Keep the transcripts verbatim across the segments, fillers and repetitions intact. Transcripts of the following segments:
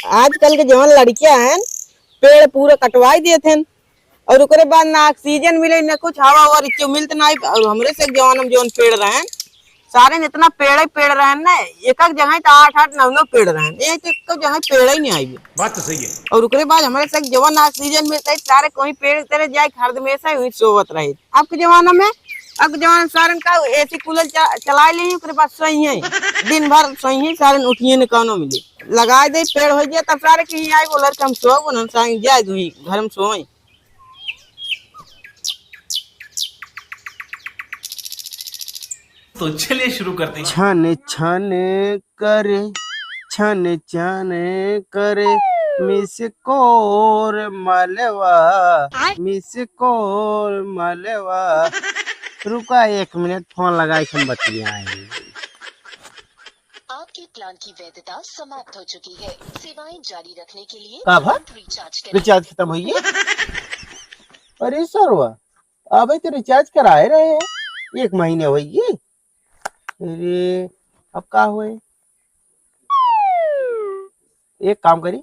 आजकल के जवन लड़कियां हैं, पेड़ पूरा कटवाई देत हैं, और ओकरे बाद ना oxygen मिले, ना कुछ हवा ववा रिच्चो मिलत ना। और हमरे से जमाना में जवन पेड़ रहन, सारे में इतना पेड़ ही पेड़ रहन ना, एक एक जगह तो आठ आठ नौ नौ पेड़ रहन, एक एक जगह पेड़ ही नहीं आई। बात तो सही है। और ओकरे बाद हमरे से जवन oxygen मिलता है, सारे कोई पेड़ तेरे जाए हरदमेसा ही सोवत रहे। अब के जमाना में, अब के जमाना में सारन का एसी कूलर चा-, चलाए ले, ओकरे बाद सोई है, दिन भर सोई है, सारन उठिए न कौनो मिले। लगाए दे, पेड़ हो जाए, तब सारे कहीं आए, बोला कि हम सोओ, बोलन सारन जाए दू ही, घर में सोए। तो चलिए शुरू करते हैं। छन छन करे, छन छन करे, मिस कोर मलवा, आय। मिस कोर मलवा। रुका एक मिनट, फोन लगाई के हम बतियाई। आपके प्लान की वैधता समाप्त हो चुकी है। सेवाएं जारी रखने के लिए का भा? तुरंत रिचार्ज करें। रिचार्ज खतम होइए। अरे सरवा, अबे तो रिचार्ज कराए रहे हैं, एक महीने होइए। अरे, अब का होए? एक काम करी,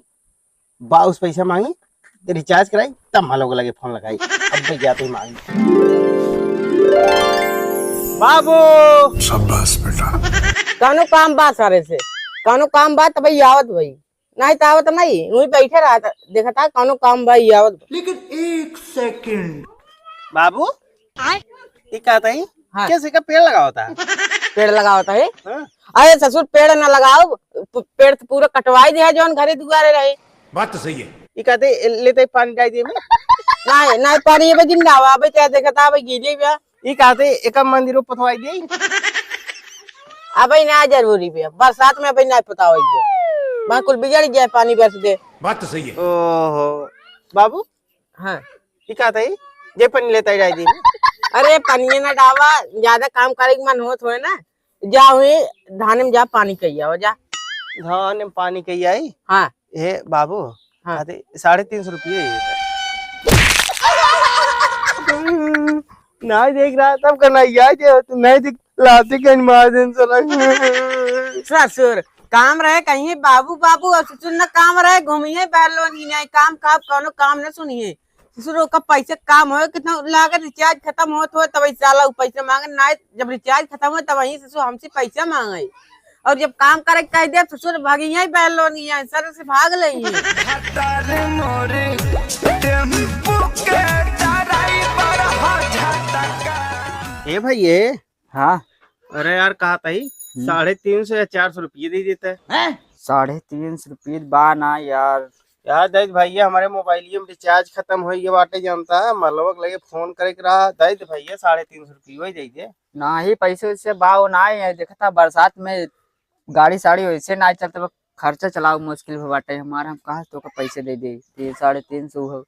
बाउस पैसा मांगी, रिचार्ज कराई, तब हम लोग लगे फोन लगाई। अब भाई जाते ही मांगी। बाबू! शाबाश बेटा। कौनो काम बा सारे से? कौनो काम बा त भाई आवत भाई। नहीं त आवत नहीं, वहीं बैठे रहा था, देखा था कौनो काम बा, ये आवत बा। लेकिन एक सेकंड। बाबू, आय? ये का था ही? हाँ। कैसे का पेड़ लगावत है? पेड़ लगावत है? हाँ। अरे ससुर, पेड़ न लगाओ, प-, पेड़ तो पूरा कटवाई दिया जौन घरे दुआरे रहे। बात तो सही है। ये कहते, लेते पानी डाल दिए में? नहीं, नहीं, पानी ये बजिन ना आवा, अबे क्या देखा था, अबे गीले बा। ई कहते एका मंदिरो पोतवाई दे। अबे ना जरूरी बे, बरसात में अबे ना पोतावाई दे। वहाँ कुल बिगड़ जाए, पानी बरस दे। बात तो सही है। ओहो, बाबू। हाँ। ई कहते ही, जे पानी लेता ही रह दी। अरे, पानी ना डावा, ज्यादा काम करे के मन होत होए ना, जा हुई धान में जा पानी कही आओ, जा। धान में पानी कही आई? हाँ। हे बाबू, हाँ। कहते साढ़े तीन सौ रुपये ही देता। नहीं देख रहा तब करना, या जे तू नहीं देख, लाते कहीं मार देन साला। ससुर, काम रहे कहीं बाबू, बाबू, और ससुर न काम रहे, घूमिए बहलोनी नहीं, काम का कौनो काम न सुनिए। ससुर ओका पैसे काम होए, कितना लागत रिचार्ज खतम होत होए, तब ई साला उ पैसे मांगे, ना जब रिचार्ज खतम होए, तब वहीं ससुर हमसे पैसे मांगे। और जब काम करे के कह दे, ससुर भागिए बहलोनी है, सर से भाग लेइए। भतार मोरे टेम्पू के ड्राइवर हो जाता का। ए भइये। हाँ। अरे यार, कहा तही, हम्म। साढ़े तीन सौ या चार सौ रुपये दे देता है। हैं? साढ़े तीन सौ रुपये बा ना यार। यार, दे दे भइया, हमरे मोबाइलिये में रिचार्ज खतम होइ गए बाटे, जानता है, मलवा के लगे फोन करे के रहा, दे दे भइया, साढ़े तीन सौ रुपये वही दे दे। नाही, पैसे वैसे बाव नाही है, देखा था बरसात में गाड़ी साड़ी वैसे नाही चलत बा, खर्चा चलाव मुश्किल हो बाटे हमार, हम कहाँ से तोका पैसे दे दे, ये साढ़े तीन सौ हो,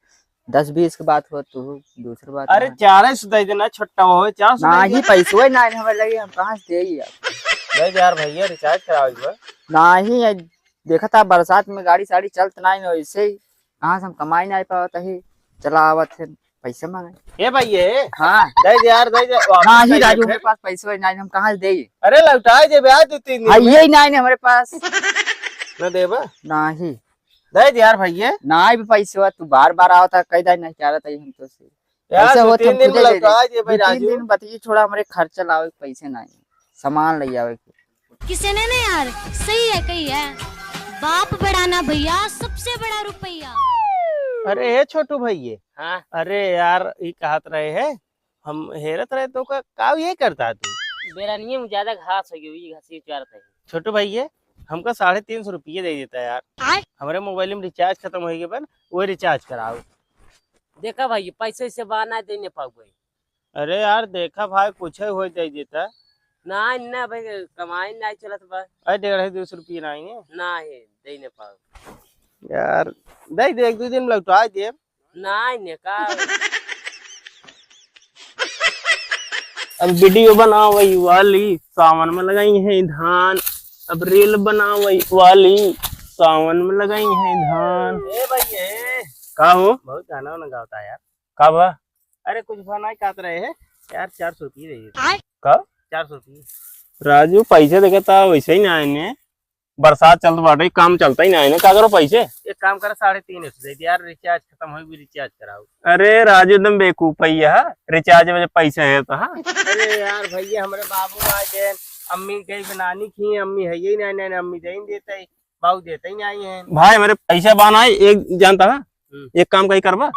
दस बीस के बात हो तो दूसर बात अरे है। चार सौ दे देना, छोटा हो, चार सौ दे नाही, देना। पैसवे नाही हमारे लगे, हम कहाँ से देई अब? दे दे यार भइया, रिचार्ज करावे के बा। नाही, ये देखा था बरसात में गाड़ी साड़ी चलत नाही ना, वैसे ही कहाँ से हम कमाई नाही पावत ही, चला आवत है, पैसे मांगे। ए भइया, हाँ। दे दे यार, दे दे, वापस नाही दे दे राजू, फिर। हमारे पास पैसवे नाही, हम कहाँ से देई? अरे लौटाए देबे यार, दो तीन दिन हाँ, में। ये नाही ना हमारे पास। न देबा? नाही। दे दे यार भइया। नाही भी पैसवा, तू बार बार आवत है, कह दे नाही, क्या रहता है हम तो से। यार, पैसे दो होत तीन हम दिन खुदे में दे दे। लौटा दे भाई दो तीन राजू। दिन बतिये छोड़ा, हमरे खर्चा लावे के पैसे नाही, सामान ले आवे के। किसे ने ना यार, सही है कही है, बाप बड़ा ना भइया, सबसे बड़ा रुपया। अरे हे छोटू भइये। हाँ। अरे यार, ई कहत रहे है, हम हेरत रहे तो का, का ये करता तू? बेरानिये में ज्यादा घास हो गई, ये घास ये चारत है। छोटू भइये, हमका साढ़े तीन सौ रुपये दे देता यार। आय? हमरे मोबाइल में रिचार्ज खतम होइ गए बन, वो रिचार्ज कराओ। देखा भाई, पैसे से बा ना दे ने पाऊ भाई। अरे यार, देखा भाई, कुछ होइ दे देता। ना, ना भाई, कमाई ना चलत बा। अरे डेढ़ दो सौ रुपये नाही है। नाही, दे ने पाऊ। यार, दे दे, एक दो दिन में लौटा दे। नाही ने का। अब वीडियो बनावई वाली सावन में लगाई है धान, अब रील बनावई वाली सावन में लगाई है धान। ए भाई, ए। का हो? बहुत गाना वाना गावता है यार। का बा? अरे कुछ बा नाही कहत रहे है यार, चार सौ रुपये दे दे। आय? का? चार सौ रुपये। राजू, पैसे देखे ता वैसे ही ना आए ने। बरसात चलत बाटे, काम चलता ही ना है ना, का करो पैसे? एक काम करा, साढ़े तीन सौ दे दे यार, recharge खतम होई, recharge कराओ। अरे राजू, एकदम बेवकूफ है यह, recharge में पैसे है तो, हाँ। अरे यार भैया, हमरे बाबू आ गए, अम्मी गई बनानी की, अम्मी है ही नहीं, नहीं, नहीं, अम्मी दे ही देते, बाबू देते ही नहीं है। भाई, हमरे पैसा बान आए, एक जानता है, हम्म। एक काम कहीं करबा?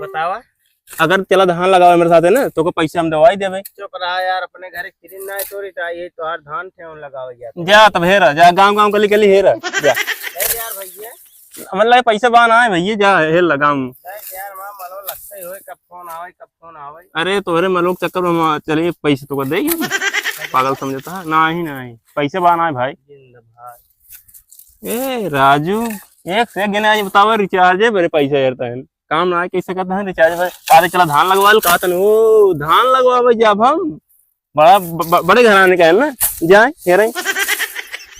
बतावा। अगर चला धान लगावे मेरे साथ है ना, तो को पैसे हम दवाई देबे। चुप रहा यार, अपने घरे किरिन ना है तोरी, तो ये तोहार धान थे उन लगावे जाते। जा तब हेरा, जा गाँव गाँव गली गली हेरा, जा। नहीं यार भैया। हमरे लगे पैसा बान आए भैया, जा हेर लगाऊं। नहीं यार, वहाँ मलो लगते ही होए, कब फोन आवे, कब फोन आवे। अरे तोहरे मलो के चक्कर में हम चलिए पैसे तो को दे ही। पागल समझता है? नहीं, नहीं, पैसे बान आए भाई। जिंद भाई। ए राजू, एक से एक गिने आज बतावा, recharge है, मेरे पैसे हेरता है। काम ना कैसे करता है recharge भाई? अरे चला धान लगवा लो, कहा तने, ओ, धान लगवावे जाब हम। बड़ा ब-, ब-, बड़े घराने का है ना, जाए, हेरे,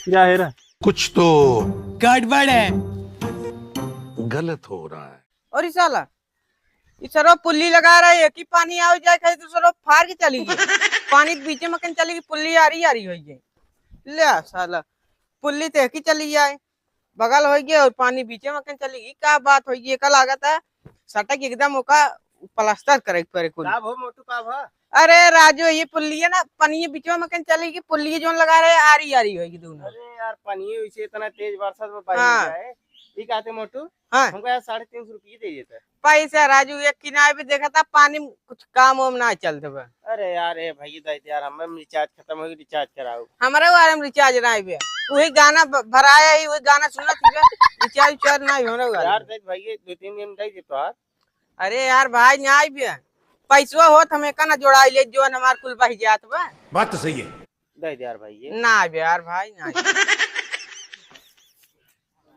जा हेरा। कुछ तो गड़बड़ है। गलत हो रहा है। और ई साला, ई सरवा पुल्ली लगा रहा है, एक ही पानी आवे जाए खाली तो सरवा फार के चली गई। पानी के बीचे में कन चली गई, पुल्ली आरी आरी होई गई। ले आ साला, पुल्ली तो एक ही चली जाए, बगल होई गई और पानी बीचे में कन चली गई। का बात होई गई? का लागत है सटक एकदम ओका प्लास्टर करे के पड़े कुल। का भो मोटू, का भा? अरे राजू, ये पुल्लिया ना, पनिये बिचवा में कहीं चली गई, पुल्लिये जोन लगा रहे, आरी आरी होई गई दोनों। अरे यार, पनिये वैसे इतना तेज बरसात में बह हाँ। जाए। ठीक आते मोटू, हाँ। हमको यार साढ़े तीन सौ रुपये दे देता। पैसा राजू, एक किनारे भी देखा था, पानी में कुछ काम वाम ना चलत बा। अरे यार, ए भाई, दे दे यार, हमें recharge खत्म होई, recharge कराओ। हमारे वाले में recharge ना आइबे, वही गाना ब-, भराया ही, वही गाना सुनत ही बे, recharge उचार्ज ना आइबे हमारे वाले यार। में। दे भाई, दो तीन दिन दे दे तो यार। अरे यार भाई, ना आइबे, पैसवा होत हम एका ना जोड़ाई ले, जोन हमार कुल बह जात बा। बात तो सही है। दे दे यार भाई ये। ना आइबे यार भाई, ना आइबे।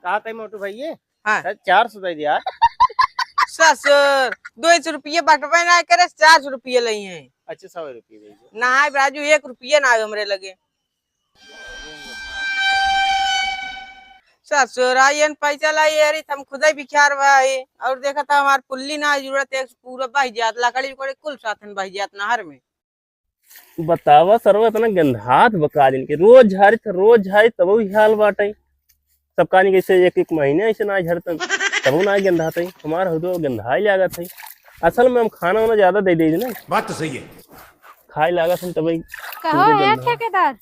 कहा था मोटू भाई ये? हाँ। सर, चार सौ दे दे यार। ससुर, दो सौ रुपये बटबे ना करे, चार सौ रुपये लई हैं। अच्छा, सौ रुपये दे दे। ना आइबे राजू, एक रुपये ना आइबे हमरे लगे। ससुर, आई एन पैसा लाई यारी, हम खुदे भिखार भाई। और देखा था हमार पुल्ली ना जरूरत है, पूरा बह जात, लकड़ी उकड़ी कुल साथन बह जात नहर में। बतावा सरवा, इतना गंधात बा का दिन के, रोज झारी त रोज झारी, तबो ई हाल बाटे। सब कानी कैसे एक एक महीने ऐसे ना झरतन, तबो ना गंधाते। हमार हदो गंधाई लागत है। असल में हम खाना वाना ज्यादा दे दे ना। बात तो सही है। खाए लागत हम तबे। कहो, ए ठेकेदार,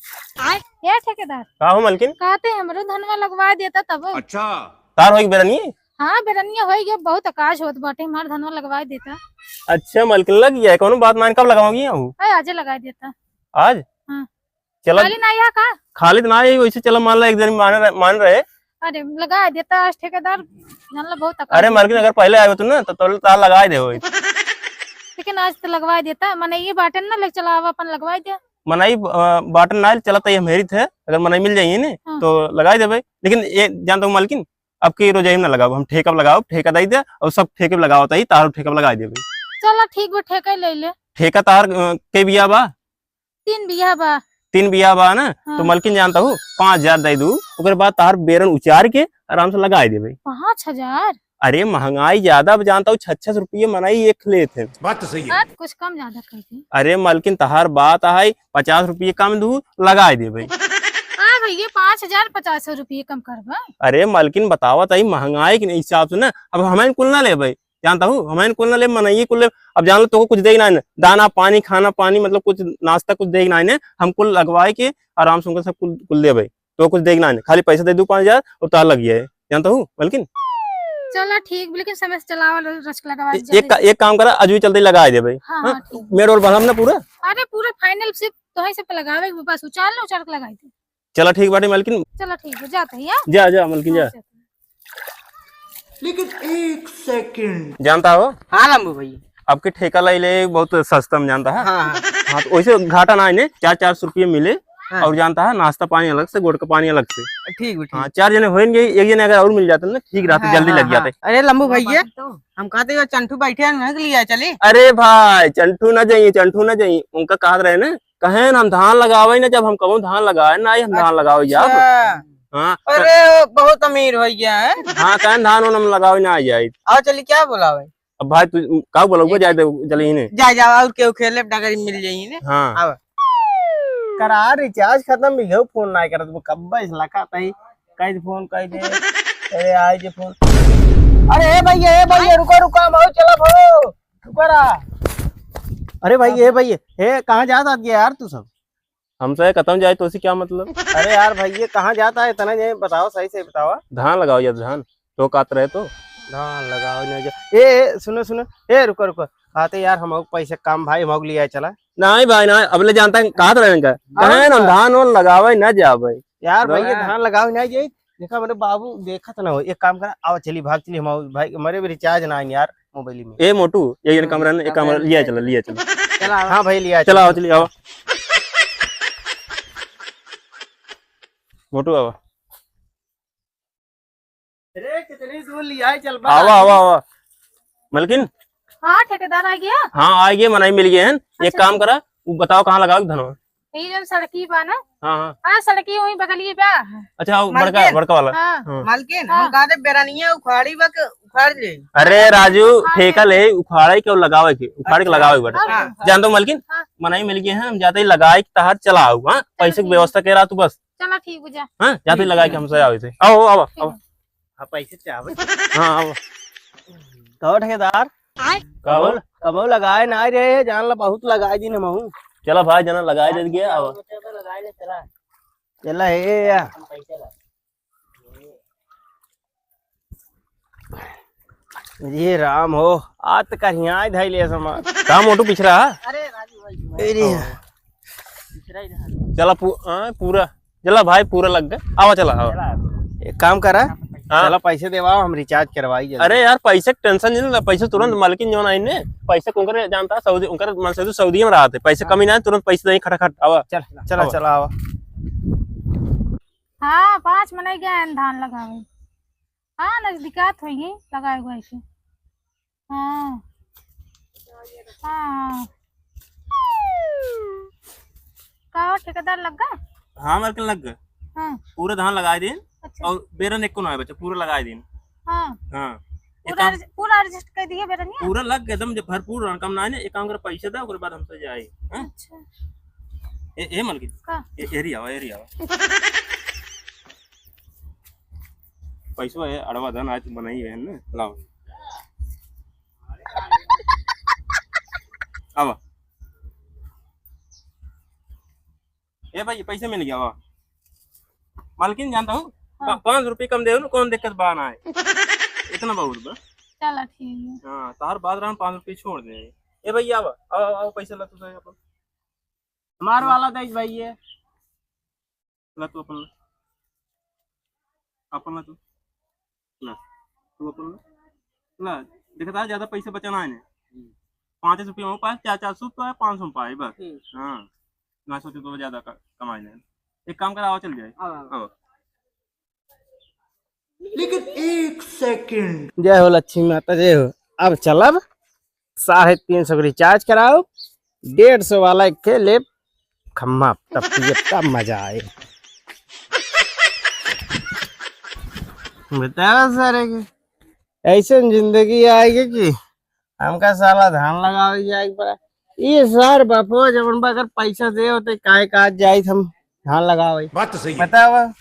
ए ठेकेदार। का हो मलकिन? कहते हमरो धनवा लगवा देता तब। अच्छा। तार होई बेरनी? हाँ, बेरनिया होई गया, बहुत अकाज होत बाटे, हमार धनवा लगवा देता। अच्छा मलकिन, लग गया है, कौनो बात ना, कब लगाओगी? अरे, आजे लगाई देता। आज? हाँ। चला। खाली ना आया का? खाली तो ना आई, वैसे चला, मान ला एक जन मान रहे, मान रहे। अरे, लगा देता आज ठेकेदार, जान ला बहुत अकड़ अरे, है। मालकिन, अगर पहले आए होते ना, तो, तो तार लगा दे होई। लेकिन आज तो लगवा देता, मने ये बाटन ना ले चला, अब अपन लगवा दे। मनई, अ, बाटन ना चलत, ये मेरी थे, अगर मनई मिल जाइए ने, हाँ। तो लगा देबे। लेकिन ये जान दो मालकिन, अब की रोजाई में ना लगाओ, हम ठेका पे लगाओ, ठेका दे दे और सब ठेके पे लगाओ, ताही तार ठेका पे लगा देबे। चला ठीक बा, ठेका ले ले। ठेका तार, अ, के बिया बा? तीन बिया बा। तीन बिया बा ना? हाँ। तो मलकिन जानता हूँ, पाँच हजार दे दू, ओकरे बाद तार बेरन उचार के आराम से लगाए देबे। पाँच हजार? अरे महंगाई ज्यादा बा जानता हूँ, छह छह सौ रुपये मनई एक लेत है। बात तो सही है। बात कुछ कम ज्यादा कर दे। अरे मलकिन तहार बात है, पचास रुपये कम दू, लगाए देबे। हाँ भैया, पाँच हजार पचास रुपये कम करबा। अरे मलकिन बतावा ताई महंगाई के हिसाब से ना, अब हमें कुल ना लेबे। जानता हूँ, हमें कुल ना ले, मनई कुल ले। अब जान लो, तोको कुछ देख ना है, दाना, पानी, खाना, पानी, मतलब कुछ नाश्ता कुछ देख ना है, हम कुल लगवाए के आराम से उनका सब कुल, कुल देबे। तो कुछ देख ना है, खाली पैसा दे दू पाँच हजार और तार लग गया है, जानता हूँ, मलकिन। चला ठीक, लेकिन समय से चलावा, रच लगवा ए-, एक का-, एक काम करा, अजू चलते ही लगा देबे। हाँ, हाँ? हाँ, ठीक। मेड़ और बढ़म ना पूरा। अरे पूरा final से तो है, सब लगावे के बस, उचार लो, उचार के लगाई दे। चला ठीक बाटे मलकिन। चला ठीक है, जात है, हाँ? जा, जा मलकिन, जा। हाँ, जात है। लेकिन एक second। जानता हो? हाँ लंबू भैया। आपके ठेका लाई ले बहुत सस्ता में जानता है। हाँ, हाँ। हाँ, तो वैसे घाटा ना है, चार चार सौ रुपये मिले। हाँ। और जानता है, नाश्ता पानी अलग से, गुड़ का पानी अलग से। ठीक बा, ठीक। हाँ, चार जने होएंगे, एक जने अगर और मिल जाते ना, ठीक रहते, हाँ, जल्दी हाँ, लग जाते। हाँ। अरे लंबू भैया, तो हम कहते हैं, चंठू बैठे हैं, उन्हें के लिए चले। अरे भाई, चंठू ना जाइए, चंठू ना जाइए, उनका कहत रहे ना, कहेन हम धान लगावे ना, जब हम कहूँ धान लगावे ना आई, हम धान लगावे जाब। अच्छा। हाँ। अरे, बहुत अमीर हो गया है। हाँ, कहेन धान उन हम लगावे ना आई जाई। आओ चली, क्या बोलावे? अब भाई तू का बोलावे, जाए दे, चली ही नहीं। जा, जा, और केहू खेले डगरी मिल जाई ने। हाँ। आवा। करा, recharge खतम भी गयो, फोन नाहीं करत, वो कब्बे से लखा तई, कई फोन कई दे। अरे, आए जे फोन। अरे, ए भैया, ए भैया, रुका, रुका, हम आउ चला भो। रुका रहा। अरे भाई, ए भैया, ए, कहाँ जात आत गया यार तू सब? हमसे कतम जाए तो उसी क्या मतलब? अरे यार भाई, ये कहाँ जाता है इतना, ये बताओ, सही से बतावा। धान लगाओ यार, धान। तो कात रहे तो। धान लगाओ ना जा। ए, ए, सुनो, सुनो। ए, रुको, रुको। कहते यार, हम पैसे काम भाई, हम लिया चला। नहीं भाई, नहीं, अब ले जानता है, कहा तो रहेंगे। हाँ। कहे ना, धान वान लगावे ना जा भाई। यार भाई, ये हाँ। धान लगाओ ना जाए। देखा मेरे बाबू, देखत ना हो। एक काम करा, आओ चली, भाग चली, हम आओ भाई, हमारे भी recharge ना है यार मोबाइल में। ए मोटू, ये, ये हाँ, कमरा ने, ये कमरा लिया चला, लिया चला। चला, हाँ भाई, लिया चला, चला। आओ चली, आओ। मोटू, आओ। अरे, कितनी दूर लिया है, चल बा। आवा, आवा, आवा। मलकिन? हाँ, ठेकेदार आ गया? हाँ, आ गया, मनई मिल गए हैं। एक अच्छा। काम करा, वो बताओ कहाँ लगाओ धनवा? यही जो सड़की बा ना? हाँ, हाँ। हाँ, सड़की वहीं बगलिए बा। अच्छा, वो बड़का, मलकिन? बड़का वाला। हाँ। हाँ। मलकिन, हाँ। हम कहते बेरनिया उखाड़ी बा के उखाड़ ले। अरे राजू, उखाड़ ले। ठेका ले, उखाड़े के और लगावे के, उखाड़ के अच्छा। लगावे के बाटे। हाँ। जान दो मलकिन, हाँ। मनई मिल गए हैं, हम जाते ही लगाए के तहार चला आऊ, हाँ? चलो पैसे की ठीक। व्यवस्था करा तू बस। चला ठीक बा, जा। हाँ, जाते ठीक लगाए है। के हमसे आवे थे। आओ, आओ, आओ, ठीक आओ। है। हाँ, पैसे चाहबे। हाँ, आओ। कहो ठेकेदार। आय। कहो। कबो, कबो लगाए ना रहे, जान ला बहुत लगाए दिन हमहू। चला भाई, जना लगाए दे गया, आओ। चला हे या। ये राम हो, आज तक हियाँ धइले समा। का मोटू पिछड़ा? अरे राजू भाई, ए रे। पिछड़ा ही रहा। चला पू-, हाँ, पूरा। चला भाई, पूरा लग गए। आवा, चला, आवा। चला। एक काम करा। हाँ। चला, पैसे देवा, हम recharge करवाई जल्दी। अरे यार, पैसे के tension नहीं ले, पैसे तुरंत हम्म। मालकिन जौन आई ने, पैसे को उनकर जानता, सऊदी, उनकर मन से तो सऊदी में रहते, पैसे हाँ। कमी ना है, तुरंत पैसे देंगे खटाखट। आवा। चल, चला, आवा। चला, आवा। हाँ, पाँच मनई गए हैं धान लगावे। हाँ, नजदीकात होइए, लगाए हुए के। हाँ। हाँ, हाँ। का हो, ठेकेदार लग गए? हाँ, मालकिन लग गए। हाँ। पूरा धान लगाए दिन अच्छा। और बेरन एको ना है बच्चा, पूरा लगाए दिन। हाँ। हाँ। पूरा एक काम adj-, पूरा adjust कर दिए बेरनिया? पूरा लग गए एकदम, जब भरपूर रहन, कम ना है ना, एक काम कर, पैसे दे, ओकरे बाद हमसे जाए। हाँ? अच्छा। ए, ए मालकिन। का? ए, एरी आवा, एरी आवा। पैसवा है, अड़वा धन आज बनाई है ना, लाओ। आवा। ए भाई, पैसे मिल गया, वाह। मालकिन जानता हूँ, हाँ। पा-, पाँच रुपये कम दे ना, कौन दिक्कत बा ना है। इतना बहुत बा। चला ठीक है। हाँ, तार बाद रहन पाँच रुपये छोड़ दे। ए भाई, आवा, आओ, आओ, आओ, पैसे ला तू सारे अपन। हमार वाला देख भाई ये। ला तू अपन ला। अपन ला तू। ला। तू अपन ला। ला। देखता है, ज्यादा पैसे बचाना है ने। हम्म। पाँच सौ रुपया में पाए, चार, चार सौ पाए, पाँच सौ में पाए, बस। हम्म। हाँ। ना सोचो तो ज्यादा क-, कमाई नहीं। एक काम कर, आओ चल जाए। आओ, आओ। आओ। लेकिन एक second। जय हो लक्ष्मी माता, जय हो। अब चलब, साढ़े तीन सौ के recharge कराओ, डेढ़ सौ वाला एक के लेब खम्मा, तब पियब, तब मजा आए। बताओ सारे के, ऐसे जिंदगी आएगी कि हमका साला धान लगावे जाए के पड़ा। ई सार बापो जवन बा अगर पैसा दे होते, काहे का आज जाइत हम धान लगावे। बात तो सही है। बतावा,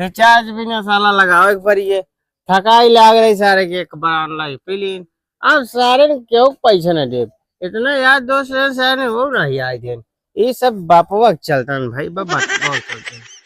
recharge भी ना साला लगावे के पड़ी है। थकाई लाग रही सारे के, एक बार लाई पी लीन। अब सारे ने केहू पैसा ना देब। इतना यार दोस्त रहे सारे ने वो नहीं आए थे। ई सब बापवा के चलतन भाई, बा-, बापवा के चलतन।